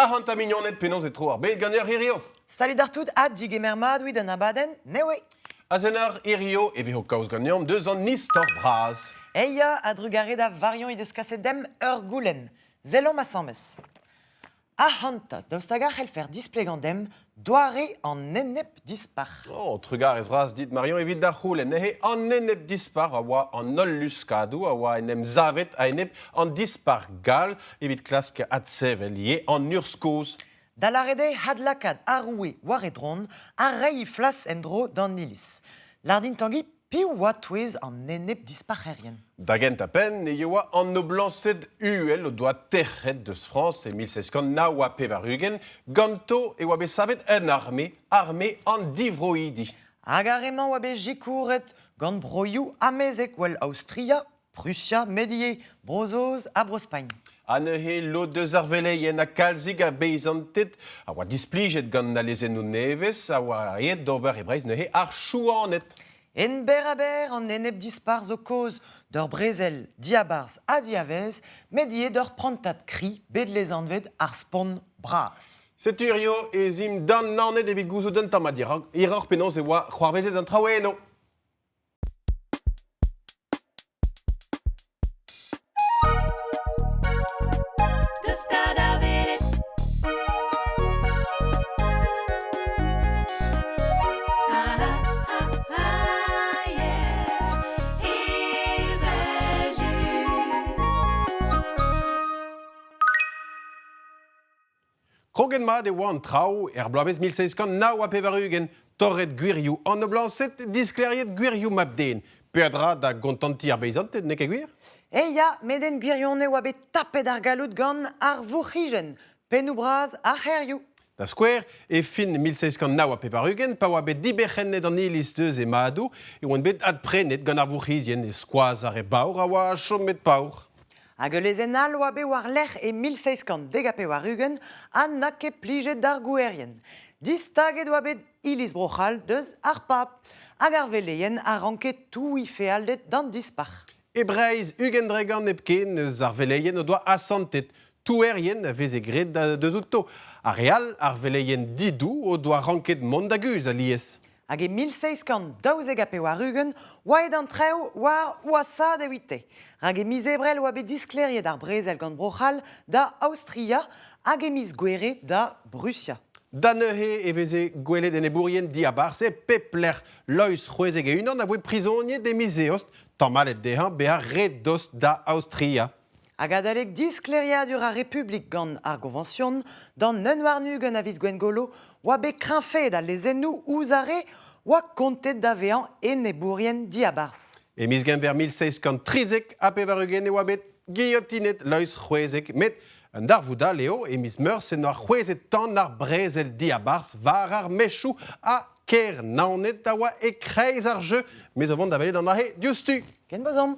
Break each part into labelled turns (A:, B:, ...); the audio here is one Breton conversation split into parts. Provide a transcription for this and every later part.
A: Ac'hanta mignoned, penaos e tro ar bed ganeoc'h hirio?
B: Salut d'ar tout ha digemer mat evit an abadenn newe.
A: Azenar, hirio e vezo kaoz ganeomp deus an istor bras.
B: Eia, a-drugarez da Varion he deus kaset demp ur goulenn. Sellomp asambles. Ac'hanta, daoust hag a c'hellfer displegañ demp doare an enep-dispac'h?
A: Oh, trugarez vras dit, Marion, evit da c'houlenn. Neuze, an enep-dispac'h a oa an holl luskadoù a oa en em savet a-enep an dispac'h gall evit klask adsevel ivez an urzh kozh.
B: Da lâret eo adlakaat ar roue war e dron ha reiñ he flas en-dro d'an iliz. Lâr din Tangi, Piv oa 'touez an enep-dispac'herien?
A: Da gentañ-penn e oa an noblañsed uhel o doa tec'het deus Frañs e 1789. Ganto e oa bet savet un arme, arme an divroidi.
B: Hag ar re-mañ oa bet sikouret gant broioù amezek well Aostria, Prusia, met ivez Bro-Saoz ha Bro-Spagn.
A: Ha neuze lod eus ar veleien ha kalzik a beizanted a oa displijet gant al lezennoù nevez a oa aet d'ober e Breizh neuze ar Chouaned.
B: En berr-ha-berr, an enep-dispac'h zo kaoz d'ur brezel diabarzh ha diavaez, met ivez d'ur prantad kri bet lesanvet ar Spont Bras.
A: Setu hirio ez imp d'an Naoned evit gouzout un tamm hiroc'h penaos e oa c'hoarvezet an traoù eno.
C: Deus 'ta da welet. Ah ah ah ah yeah, evel-just.
A: Kroget mat e oa an traoù er bloavezh 1789, torret gwirioù an noblañsed, disklêriet gwirioù mab-den. Peadra da gontantiñ ar beizanted, n'eo ket gwir?
B: Eh ya, met en gwirionez e oa bet tapet ar galloud gant ar vourc'hijenn, pennoù bras ar c'hêrioù.
A: Da skouer, e fin 1789, pa oa bet diberc'hennet an iliz deus he madoù, e oant bet adprenet gant ar vourc'hizien e-skoaz ar re baour a oa chomet paour.
B: Hag ul lezenn all oa bet war-lerc'h e 1790 ha n'a ket plijet d'ar gouerien. Distaget oa bet iliz Bro-C'hall deus ar pab, hag ar veleien a ranke touiñ fealded d'an dispac'h.
A: E Breizh, 20% hepken eus ar veleien o doa asantet. Touerien a veze graet deus outo. Ar re all, ar veleien didou, o doa ranket mont da guzh alies.
B: Hag e 1792 oa aet an traoù war wasaat evite, rak e miz Ebrel oa bet disklêriet ar brezel gant Bro-C'hall da Aostria hag e miz Gouere da Brusia.
A: Da neuze e veze gwelet enebourien diabarzh e pep lec'h. Loeiz C'hwezeg e-unan a voe prizoniet e miz Eost, tamallet dezhañ bezañ re dost da Aostria.
B: Hag adalek disklêriadur ar Republik gant ar Goñvañsion d'an 21 a viz Gwengolo oa bet kreñfaet al lezennoù ouzh ar re oa kontet da vezañ enebourien diabarzh.
A: E miz Genver 1793 e oa bet guillotinet Loeiz C'hwezeg, met un darvoud all eo e miz Meurzh en doa c'hwezhet tan ar brezel diabarzh war ar mechoù ha kêr Naoned a oa e-kreiz ar jeu. Me zo vont da welet an aze diouzhtu.
B: Ken bozomp.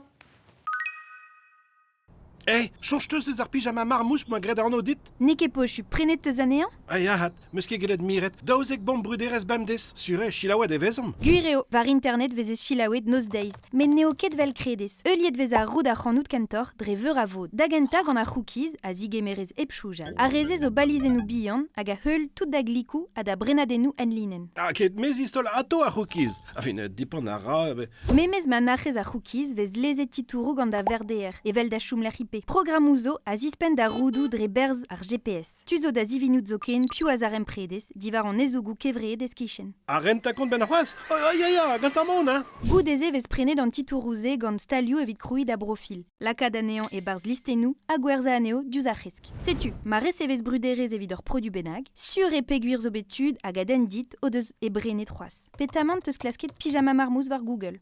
D: Eh, soñj 'teus deus ar pijama marmouz 'moa graet anv dit?
E: N'eo ket posupl, prenet 'teus anezhañ?
D: Ah ya 'hat, 'meus ket gellet miret. 12 bomm bruderezh bemdez, sur eo, selaouet e vezomp.
E: Gwir eo, war internet 'veze selaouet noz-deiz, met n'eo ket 'vel kredez. Heuliet 'vez ar roud ac'hanout kentoc'h dre veur a vod. Da gentañ gant ar c'hookies, a zigemerez hep soñjal. Ar re-se zo balizennoù bihan hag a heul tout da glikoù ha da brenadennoù enlinenn.
D: Ah ket, me zistaol atao ar c'hookies. Enfin, depend a ra.
E: Memes ma nac'hez ar c'hookies 'vez lezet titouroù gant da verdeer, evel da chomlec'h IP. Programmoù zo a zispenn da roudoù dre berzh ar GPS. Tu zo da zivinout zoken piv a zarempredez diwar an ezougoù kevreet ez kichen.
D: Ha rentañ kont benn c'hoazh Oh, ya, ya, gantañ mont, hein
E: Goude-se 'vez prenet an titouroù-se gant stalioù evit krouiñ da brofil, lakaat anezhañ e-barzh listennoù ha gwerzhañ anezho diouzh ar c'hresk. Setu, ma resevez bruderezh evit ur produ bennak, sur eo peogwir zo bet tud hag a denn dit o deus e brenet c'hoazh. Petamant 'teus klasket pyjama marmouz war Google?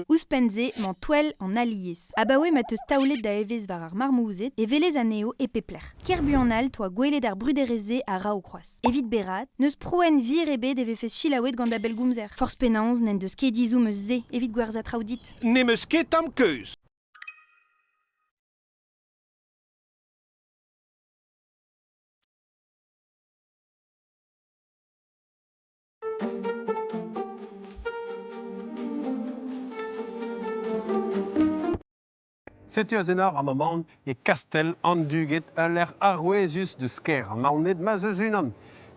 E: Ouzhpenn-se 'mañ touell an alies. Abaoe ma 'teus taolet da evezh war ar marmouzed e welez anezho e pep lec'h. Ker buan all 'toa gwelet ar bruderezh-se a-raok c'hoazh. Evit berraat, n'eus prouenn vir ebet e vefes selaouet gant da bellgomzer. Forzh penaos n'en deus ket ezhomm eus se evit gwerzhañ traoù dit.
D: N'em eus ket tamm keuz.
A: Setu aze-nor ar maman e Kastell an Duged, ul lec'h arouezus deus kêr an Naoned ma'z eus unan.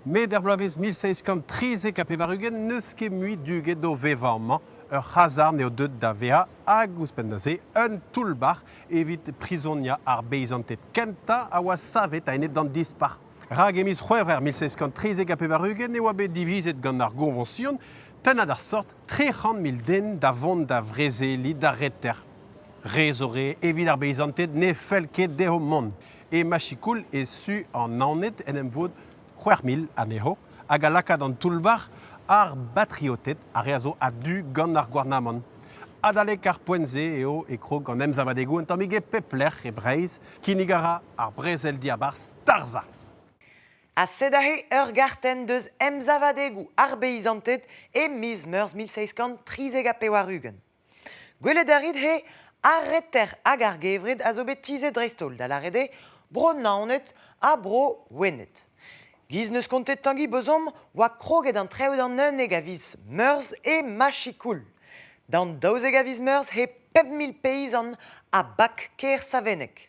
A: Met er bloavezh 1793 n'eus ket mui duged o vevañ amañ. Ur c'hazarn eo deuet da vezañ hag ouzhpenn da se un toull-bac'h evit prizoniañ ar beizanted kentañ a oa savet a-enep d'an dispac'h. Rak e miz C'hwevrer 1793 e oa bet divizet gant ar Goñvañsion tennañ d'ar sort 300 000 den da vont da vrezeliñ d'ar reter. Re zo re evit ar beizanted ne fell ket dezho mont. E Machikoul, e su an Naoned, en em vod 6 000 anezho hag a laka d'an toull-bac'h ar batrioted ar re a zo a-du gant ar gouarnamant. Adalek ar poent-se eo e krog an emsavadegoù un tammig e pep lec'h e Breizh. Kinnig a ra ar brezel diabarzh tarzhañ.
B: Ha sed aze ur gartenn deus emsavadegoù ar beizanted e miz Meurzh 1793. Gwelet a rit he ar reter hag ar gevred a zo bet tizhet dreist-holl, da lâret eo Bro-Naoned ha Bro-Wened. Giz 'neus kontet Tangi Bozom oa kroget an traoù d'an 11 a viz Meurzh e Machikoul. D'an 12 a viz Meurzh he 5 000 peizant a bak kêr Saveneg.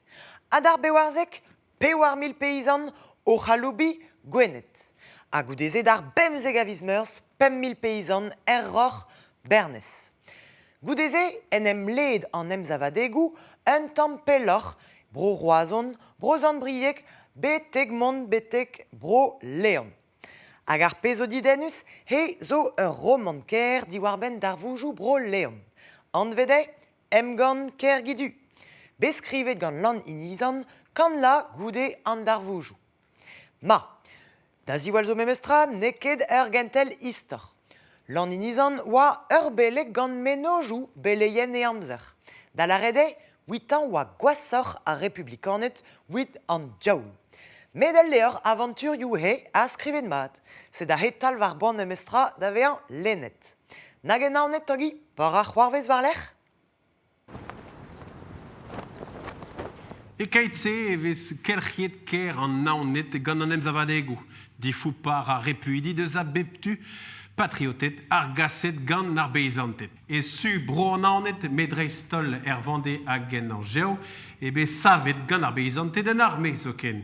B: Ha d'ar bewarzek, 4 000 peizant o c'haloubiñ Gwened. Ha goude-se d'ar 15 a viz Meurzh, 5 000 peizant er Roc'h Bernez. Goude-se en em led an emsavadegoù un tamm pelloc'h, Bro-Roazhon, Bro-Sant-Brieg, betek mont betek Bro-Leon. Hag ar pezh zo didennus, he zo ur romant kaer diwar-benn darvoudoù Bro-Leon. Anvet eo Emgann Kergidu, bet skrivet gant Lan Inizan kant goude an darvoudoù. Ma, da ziwall zo memestra n'eo ket ur gentel istor. Lan Inizan oa ur beleg gant mennozhioù beleien e amzer. Da lâret eo, 'vitañ oa gwashoc'h ar republikaned 'vit an diaoul. Met ul levr avanturioù eo ha skrivet mat. Sed aze talv ar boan memestra da vezañ lennet. Nag en Naoned, Tangi, petra c'hoarvez war-lerc'h?
A: E-keit-se e vez kelc'hiet kêr an Naoned gant an emsavadegoù. Difoupañ ar repuidi deus a bep tu, patrioted argaset gant ar beizanted. E su Bro-an Naoned, met dreist-holl er Vendée hag en Anjev, eo bet savet gant ar beizanted un arme zoken.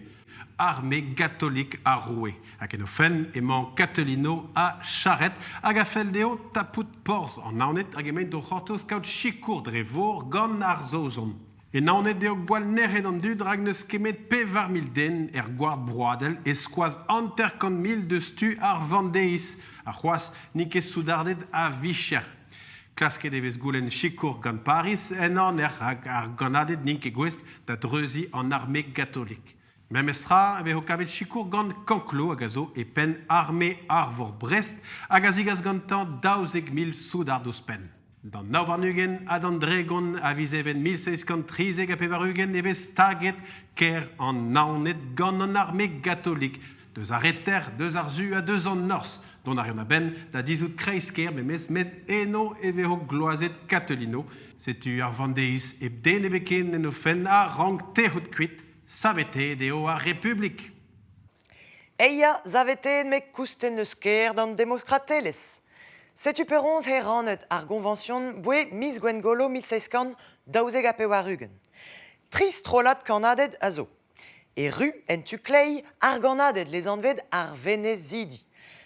A: Arme gatolik ar roue. Hag en o fenn emañ Katelino ha Charette hag a fell dezho tapout porzh an Naoned hag emaint o c'hortoz kaout sikour dre vor gant ar Saozon. E Naoned eo gwall nec'het an dud rak n'eus ket met 4 000 den er gward broadel e-skoaz 50 000 deus tu ar Vandeiz ha c'hoazh n'int ket soudarded a-vicher. Klasket e vez goulenn sikour gant Pariz en aner rak ar gannaded n'int ket gouest da dreuziñ an arme gatolik. Memestra e vezo kavet sikour gant Canclaux hag a zo e penn arme arvor Brest hag a zigas gantañ 12 000 soudard ouzhpenn. D'an 29 ha d'an 30 a viz Even 1793 e vez taget kêr an Naoned gant an arme gatolik deus ar reter, deus ar su ha deus an norzh. Dont a reont a-benn da dizhout kreiz-kêr memes met eno e vezo gloazet Katelino. Setu ar Vandeiz hep den ebet ken en o fenn a rank tec'hout kuit. Saveteet eo ar Republik.
B: Eia, saveteet met koustet 'neus ker d'an demokratelezh. Setu penaos he rannet ar goñvañsion boe miz Gwengolo 1792. Tri strollad kannaded a zo. Erru en tu kleiz ar gannaded lesanvet ar Venezidi.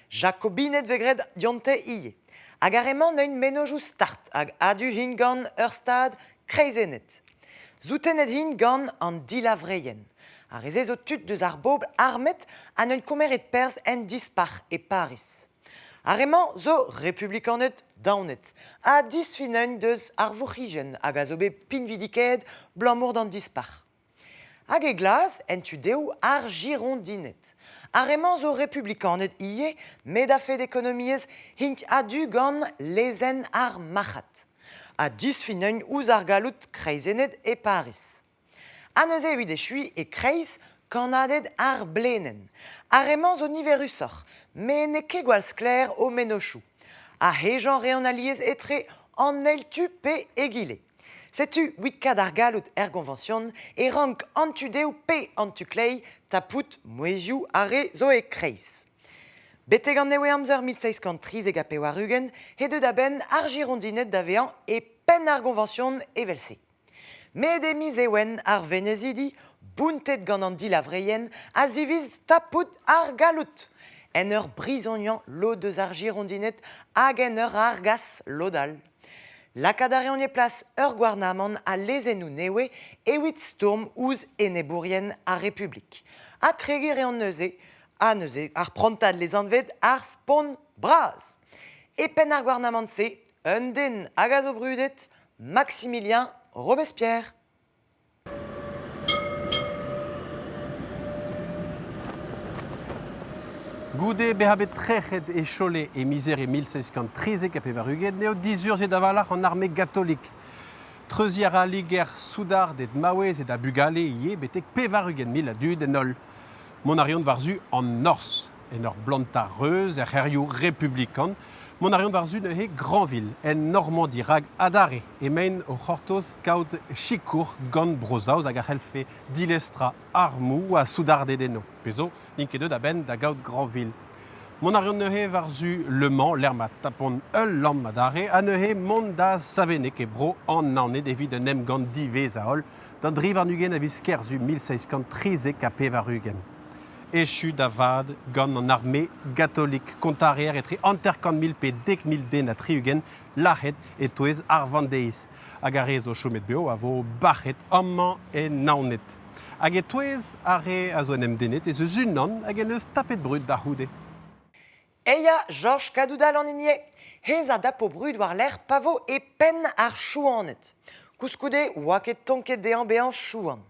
B: Jakobined 'vez graet dionte ivez. Hag ar re-mañ neuint mennozhioù start hag a-du int gant ur stad kreizennet. Soutenet int gant an dilavreien. Ar re-se zo tud deus ar bobl armet ha neuint komeret perzh en dispac'h e Pariz. Ar re-mañ zo republikaned daonet ha disfineint deus ar vourc'hijenn hag a zo bet pinvidikaet 'blamour d'an dispac'h. Hag e glas, en tu dehou, ar Girondined. Ar re-mañ zo republikaned ivez, met a-fet ekonomiezh int a-du gant lezenn ar marc'had. Ha disfineint ouzh ar galloud kreizennet e Pariz. Ha neuze evit echuiñ e-kreiz kannaded ar Blenenn. Ar re-mañ zo niverusoc'h, met n'eo ket gwall sklaer o mennozhioù. Ha hejañ 'reont alies etre an eil tu pe egile. Setu 'vit kad ar galloud er goñvañsion e rank an tu dehou pe an tu kleiz tapout mouezhioù ar re zo e-kreiz. Betek an nevez-amzer 1793 he deut a-benn ar Girondined da vezañ e penn ar goñvañsion evel-se. Met e miz Ewen ar Venezidi, bountet gant an dilavreien, a ziviz tapout ar galloud en ur brizoniañ lod eus ar Girondined hag en ur argas lod all. Lakaat a reont e plas ur gouarnamant ha lezennoù nevez evit stourm ouzh enebourien ar Republik. Ha kregiñ a reont neuze ha neuze ar prantad lesanvet ar Spont Bras. E penn ar gouarnamant-se, un den hag a zo brudet, Maximilien Robespierre.
A: Goude bezañ bet trec'het e Cholet e miz Here 1793 n'eo dizurzhiet a-walc'h an arme gatolik. Treuziñ a ra Liger soudarded, maouezed ha bugale ivez betek 80 000 a dud en holl. Mont a reont war-zu an norzh, en ur blantañ reuz er c'hêrioù republikan. Mont a reont war-zu neuze Granville, en Normandi, rak adarre emaint o c'hortoz kaout sikour gant Bro-Saoz hag a c'hellfe dilestrañ armoù ha soudarded eno. Pezh zo, n'int ket deuet a-benn da gaout Granville. Mont a reont neuze war-zu Le Mans, lec'h ma tapont ul lamm adarre, ha neuze mont da Saveneg e bro an Naoned evit un emgann diwezhañ-holl d'an dri warn-ugent a viz Kerzu 1793. Echu da vat gant an arme gatolik kontarer etre 50 mil pe 10 000 den ha 60 lazhet e-touez ar Vandeiz. Hag ar re zo chomet bev a vo bac'het amañ e Naoned. Hag e-touez ar re a zo en em dennet ez eus unan hag en deus tapet brud da c'houde.
B: Eya, Jorj Kadoudal an hini eo. Hezh a dapo brud war-lerc'h pa vo e penn ar Chouaned. Koulskoude oa ket tonket dezhañ bezañ chouan.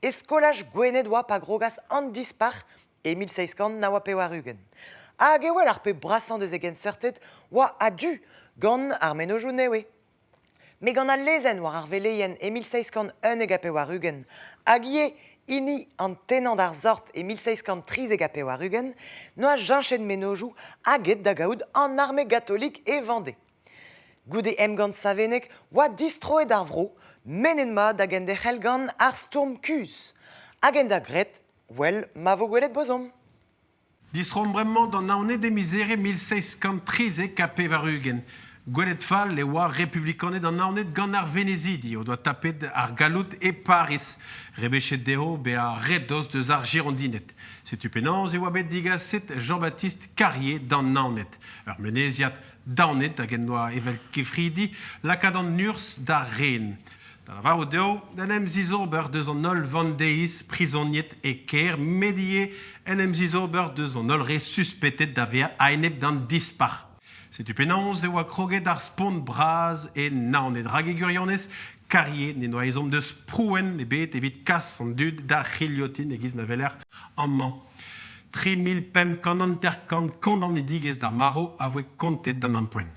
B: E skolaj Gwened oa pa grogas an dispac'h e 1789. Hag e wel ar pep brasañ deus e genseurted oa a-du gant ar mennozhioù nevez. Met gant al lezenn war ar veleien e 1791 hag ivez hini an tennañ d'ar sort e 1793 n'oa cheñchet mennozhioù hag aet da gaout an arme gatolik e Vendée. Goude emgann Saveneg oa distroet ar vro, mennet-mat da genderc'hel gant ar stourm kuzh. Hag en da graet, well ma vo gwelet bozomp.
A: Distroomp bremañ d'an Naoned e miz Here 1793. Gwelet fall e oa republikaned an Naoned gant ar Venezidi o doa tapet ar galloud e Pariz. Rebechet dezho bezañ re dost deus ar Girondined. Setu penaos e oa bet digaset Jean-Baptiste Carrier d'an Naoned. Ur meneziad daonet hag en doa evel kefridi lakaat an urzh da ren. Da lavarout eo d'en em zizober deus an holl vandeiz prizoniet e kêr met ivez en em zizober deus an holl re suspetet da vezañ a-enep d'an dispac'h. Setu penaos e oa kroget ar spont bras e Naoned rak e gwirionez Carrier n'en doa ezhomm deus prouenn ebet evit kas an dud d'ar c'hilhotin e-giz ma weler amañ. 3550 kondanidigezh d'ar marv a voe kontet d'an ampoent.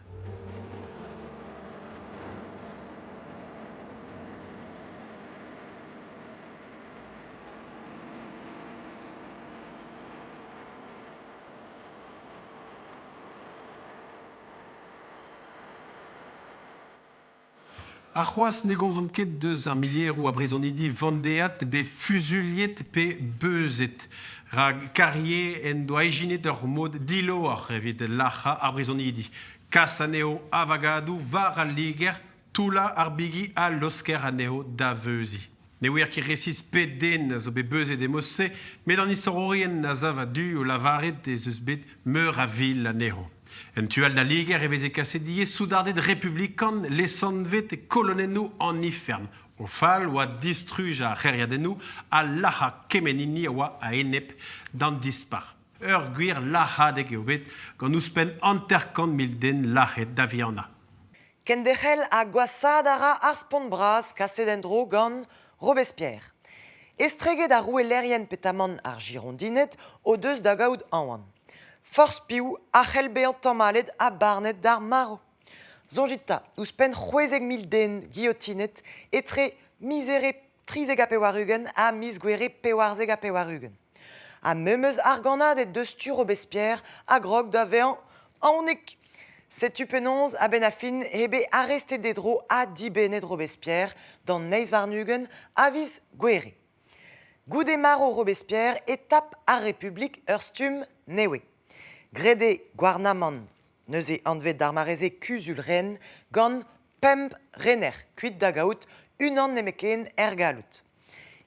A: Ha c'hoazh ne gomzan ket deus ar milieroù a brizonidi vandeat bet fuzuilhet pe beuzet. Rak Carrier en doa ijinet ur mod diloar evit lac'hañ ar brizonidi. Kas anezho a-vagadoù war al Liger, toullañ ar bigi ha laosker anezho da veuziñ. Ne ouier ket resis pet den a zo bet beuzet e mod-se, met an istorourien a sav a-du o lavaret ez eus bet meur a vil anezho. En tu all da Liger e veze kaset ivez soudarded republikan lesanvet kolonennoù an ifern. O fal oa distrujañ ar c'hêriadennoù ha lac'hañ kement hini a oa a-enep d'an dispac'h. Ur gwir lac'hadeg eo bet gant ouzhpenn 50 mil den lac'het da vihanañ.
B: Kenderc'hel ha gwashaat a ra ar spont bras kaset en-dro gant Robespierre. Estreget ar rouelerien petamant ar Girondined o deus da gaout aon. Forzh piv a c'hell bezañ tamallet ha barnet d'ar marv. Soñjit 'ta, ouzhpenn 16 000 den guilhotinet etre miz Here 93 ha miz Gouere 94. Ha memes ar gannaded deus tu Robespierre a grog da vezañ aonik. Setu penaos a-benn ar fin eo bet arestet d'e dro ha dibennet Robespierre d'an 28 a viz Gouere. Goude marv Robespierre e tap ar Republik ur stumm nevez. Graet eo gouarnamant neuze anvet d'ar mare-se kuzul-ren gant pemp rener kuit da gaout unan nemetken er galloud.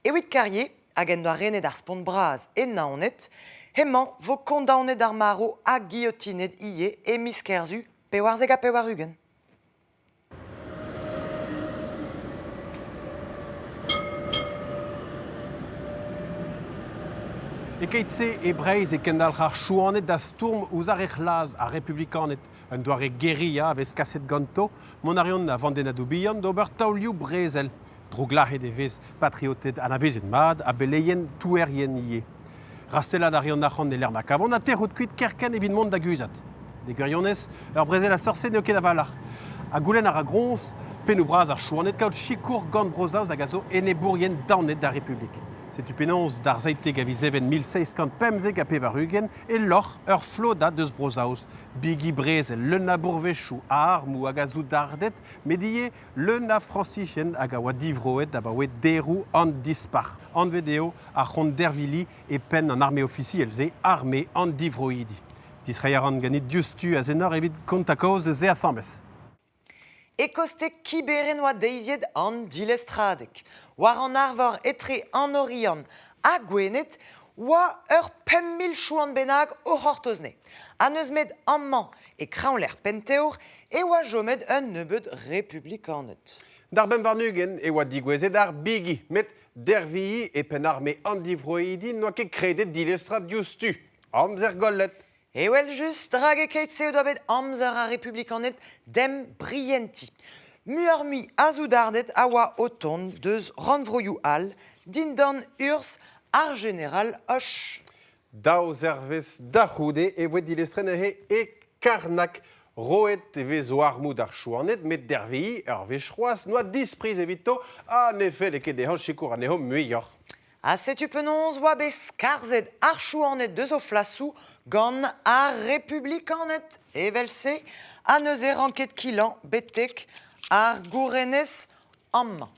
B: Evit Carrier, hag en doa renet ar spont bras e Naoned, hemañ vo kondaonet d'ar marv ha guillotinet ivez e miz Kerzu 94.
A: E-keit-se, e Breizh e kendalc'h ar Chouaned da stourm ouzh ar re c'hlas, ar republikaned. Un doare guerilla a vez kaset ganto. Mont a reont a vandennadoù bihan d'ober taolioù brezel. Drouglac'het e vez patrioted anavezet mat ha beleien touerien ivez. Rastellat a reont arc'hant e lec'h ma kavont ha tec'hout kuit kerkent evit mont da guzhat. De gwirionez, ur brezel a seurt-se n'eo ket a-walc'h. Ha goulenn a ra groñs pennoù bras ar Chouaned kaout sikour gant Bro-Saoz hag a zo enebourien daonet d'ar Republik. Setu penaos d'ar 17 a viz Even 1795 e loc'h ur flodad eus Bro-Saoz, bigi brezel leun a bourvezioù, a armoù hag a soudarded, met ivez leun a Frañsizien hag a oa divroet abaoe deroù an Dispac'h. Anvet eo ar c'hont Dervilly e penn an arme ofisiel-se, arme an divroidi. Distreiñ a ran ganit diouzhtu a-zenor evit kontañ kaoz deus se asambles.
B: E koste Kiberen oa deiziet an dilestradeg. War an arvor etre an Oriant ha Gwened oa ur 5 000 chouan bennak o c'hortoz 'ne. Ha n'eus 'met amañ e kreñvlec'h Pentevr e oa chomet un nebeud republikaned.
A: D'ar 25 e oa degouezhet ar bigi, met Dervilly e penn arme an divroidi n'oa ket kredet dilestrañ diouzhtu. Amzer gollet.
B: Evel-just, rak e-keit-se o doa bet amzer ar republikaned d'em brientiñ. Muioc'h-mui a soudarded a oa o tont deus rannvroioù all dindan urzh ar jeneral Hoche.
A: Daou zervezh da c'houde e voe dilestret neuze e Karnag. Roet e vez o armoù d'ar Chouaned, met Dervilly, ur wech c'hoazh, n'oa dispriz evito ha ne felle ket dezhañ sikour anezho muioc'h.
B: Ha setu penaos oa bet skarzhet ar Chouaned deus o flasoù gant ar Republikaned. Evel-se, ha neuze ranket kilañ betek ar gourenez amañ.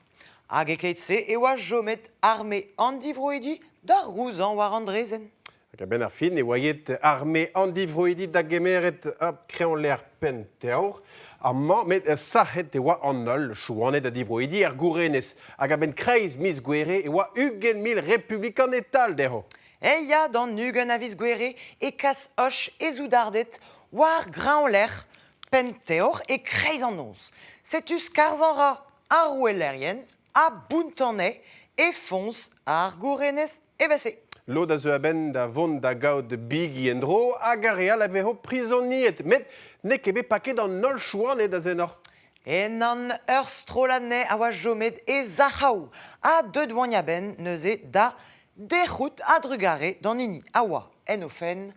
B: Hag e-keit-se e oa chomet arme an divroidi da rouzañ war an draezhenn.
A: Hag a-benn ar fin e oa aet arme an divroidi da gemeret ur kreoñlec'h Pentevr amañ, met sac'het e oa an holl Chouaned ha divroidi er gourenez. Hag a-benn kreiz miz Gouere e oa 20 000 republikan e-tal dezho.
B: E ya d'an 20 a viz Gouere e kas Hoche e soudarded war greñvlec'h Pentevr e-kreiz an noz. Setu skarzhañ 'ra ar rouelerien ha bountañ e foñs ar gourenez evel-se.
A: Lod a zeu a-benn da vont da gaout bigi en-dro hag ar re all a vezo prizoniet. Met n'eo ket bet paket an holl Chouaned a-zenoc'h.
B: Ennan ur strollad anezhe a oa chomet e Zac'haou ha deuet oant a-benn neuze da dec'hout a-drugarez d'an hini a oa en o fenn,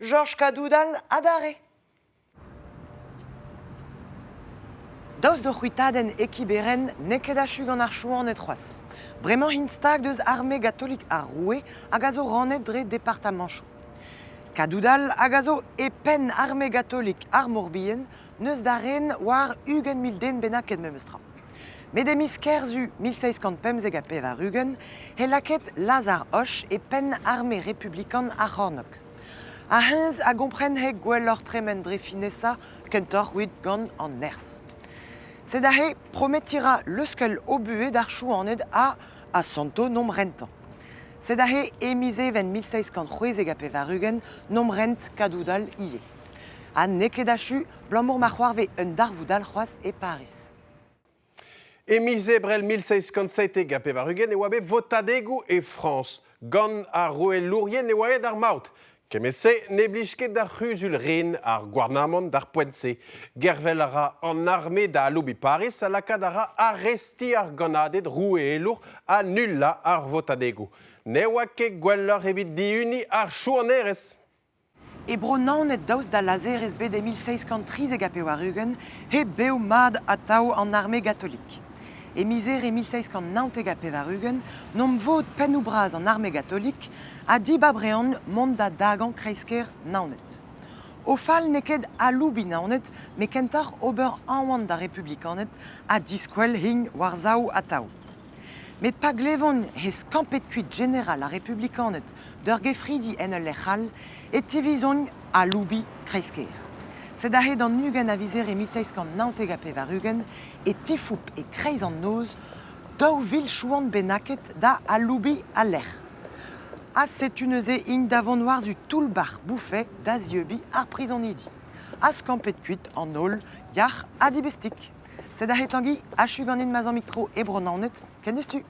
B: Jorj Kadoudal adarre. Daoust d'o c'hwitadenn e Kiberen n'eo ket achu gant ar Chouaned c'hoazh. Bremañ int stag deus arme gatolik ar roue hag a zo rannet dre departamanchoù. Kadoudal hag a zo e penn arme gatolik ar Mor-Bihan n'eus da ren war 20 000 den bennaket memestra. Met e miz Kerzu 1795 he lakaet Lazar Hoche e penn arme republikan ar C'hornôg. Ha hennezh a gompren he gwelloc'h tremen dre finesa kentoc'h evit gant an nerzh. Sed aze prometiñ 'ra leuskel o buhez d'ar Chouaned a asanto 'n om rentañ. Sed aze e miz Even 1796 'n om rent Kadoudal ivez. Ha n'eo ket achu 'balamour ma c'hoarvez un darvoud all c'hoazh e Pariz.
A: E miz Ebrel 1797 e oa bet votadegoù e Frañs. Gant ar roueelourien e oa aet ar maout. Kement-se ne blij ket d'ar c'huzul ren ar gouarnamant d'ar poent-se. Gervel a ra an arme da aloubiñ Pariz ha lakaat a ra arestiñ ar gannaded roueelour ha nullañ ar votadegoù. Ne oa ket gwelloc'h evit dihuniñ ar chouanerezh.
B: E Bro-Naoned daoust d'al lazherezh bet e 1793 he bev mat atav an arme gatolik. E miz Here 1799 'n vod pennoù bras an arme gatolik ha dibab reont mont da dagañ kreiz-kêr Naoned. O fal n'eo ket aloubiñ Naoned met kentoc'h ober aon d'ar republikaned ha diskwel int war-sav atav. Met pa glevont he skampet kuit jeneral ar republikaned d'ur gefridi en ul lec'h all e tivizont aloubiñ kreiz-kêr. Sed aze d'an 20 a viz Here 1799 e tifoup e-kreiz an noz 2000 chouan bennaket da aloubiñ al lec'h. Ha setu neuze int da vont war-zu toull-bac'h Bouffay da zieubiñ ar prizonidi. Ha skampet kuit an holl yac'h ha dibestik. Sed aze Tangi, achu ganin ma zammig tro e Bro-Naoned, ken deus-tu.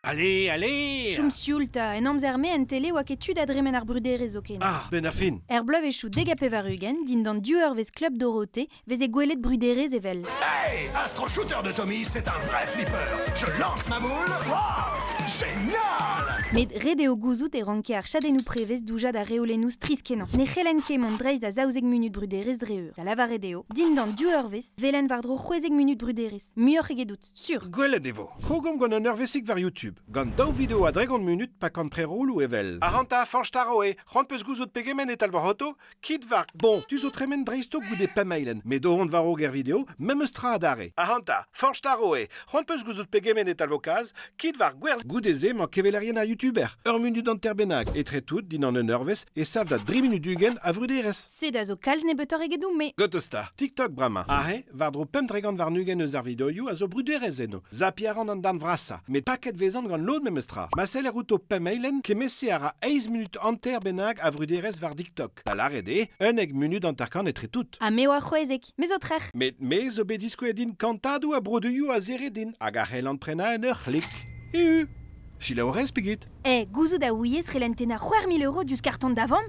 D: Allez, allez
E: Chom sioul 'ta, en amzer-me en tele oa ket tu da dremen ar bruderezh zoken.
D: Ah, ben ar fin.
E: Er bloavezhioù 90 dindan div eurvezh Club Dorothée, veze gwelet bruderezh evel.
F: Hey Astro Shooter de Tommy, c'est un vrai flipper. Je lance ma boule. Wow Génial
E: Met ret eo gouzout e ranke ar chadennoù prevez doujañ da reolennoù strizh-kenañ. Ne c'hellen ket mont dreist da zaouzek munut bruderezh dre eur. Da lavaret eo, dindan div eurvezh, velen war-dro 16 munut bruderezh, muioc'h egedout. Sur.
D: Gwelet e vo. Krogomp gant un eurvezhig war YouTube. Gant daou video a dregont munut pa kant prerolloù evel. Arc'hanta, Fañch Taro eo. C'hoant peus gouzout pegement e talv hoc'h oto? Kit war. Bon, tu zo tremen dreisto goude pemp eilenn, met o vont war-raok er video, memes tra adarre. Ac'hanta, Fañch Taro eo. C'hoant peus gouzout pegement e talv ho kaz? Kit war gwerzh. Goude-se emañ kevelerien ar youtuber. Ur munud hanter bennak, etre tout, dindan un eurvezh, e sav da dri munut 20 a vruderezh.
E: Sed a zo kalz nebeutoc'h egedout-me.
D: Gotosta, TikTok bremañ. Aze, war-dro 35 eus ar videoioù a zo bruderezh eno. Zapiñ a ran an darn vrasañ, met paket 'vezan gant lod memestra. Ma seller outo pemp eilenn, kement-se a ra eizh munut hanter bennak a vruderezh war TikTok. Da lâret eo, 11 munut hanter-kant etre tout.
E: Ha me oa c'hwezek, me zo trec'h.
D: Met me zo bet diskouezet din kantadoù a broduioù a zere din hag a c'hellan prenañ en ur c'hlik. EU. Selaou rez, Pigit.
E: Eh, gouzout a ouiez c'hellen tennañ 6000 euros diouzh karton da vamm?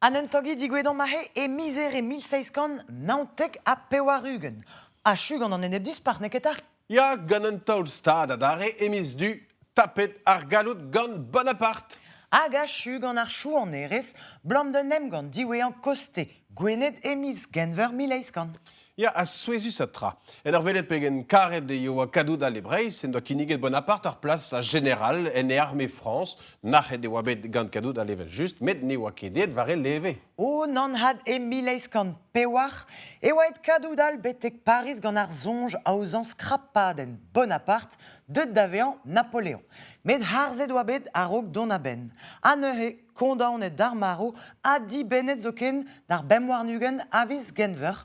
B: An un Tangi digouezet mahe e miz Here 1799. Achu gant an enepdispac'h, n'eo ket 'ta?
A: Ya, gant un taol-stad adarre e miz Du, tapet ar galloud gant Bonaparte.
B: Hag achu gant ar chouanerezh, 'blam d'un emgann diwezhañ koste Gwened e miz Genver 1800.
A: Ya, ha souezhusat tra. En ur welet pegen karet e oa Kadoudal e Breizh en doa kinniget Bonaparte ar plas a jeneral en e arme Frañs. Nac'het e oa bet gant Kadoudal evel-just, met ne oa ket aet war e leve.
B: O nann-had e 1804 e oa aet Kadoudal betek Pariz gant ar soñj aozañ skrapadenn Bonaparte deuet da vezañ Napoleon. Met harzet oa bet a-raok dont a-benn. Ha neuze kondaonet d'ar marv ha dibennet zoken d'ar 25 a viz Genver,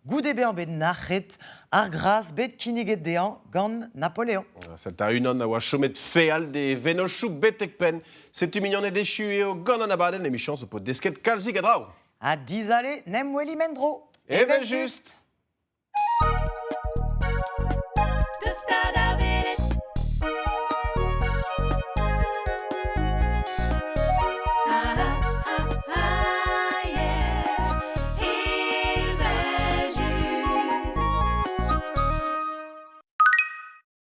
B: goude bezañ bet nac'het ar gras bet kinniget dezhañ gant Napoleon.
A: Sell 'ta unan a oa chomet feal d'e vennozhioù betek penn. Setu mignoned echu eo gant an abadenn emichañs ho po desket kalzik a draoù.
B: Ha dizale n'em welimp en-dro.
A: Evel-just.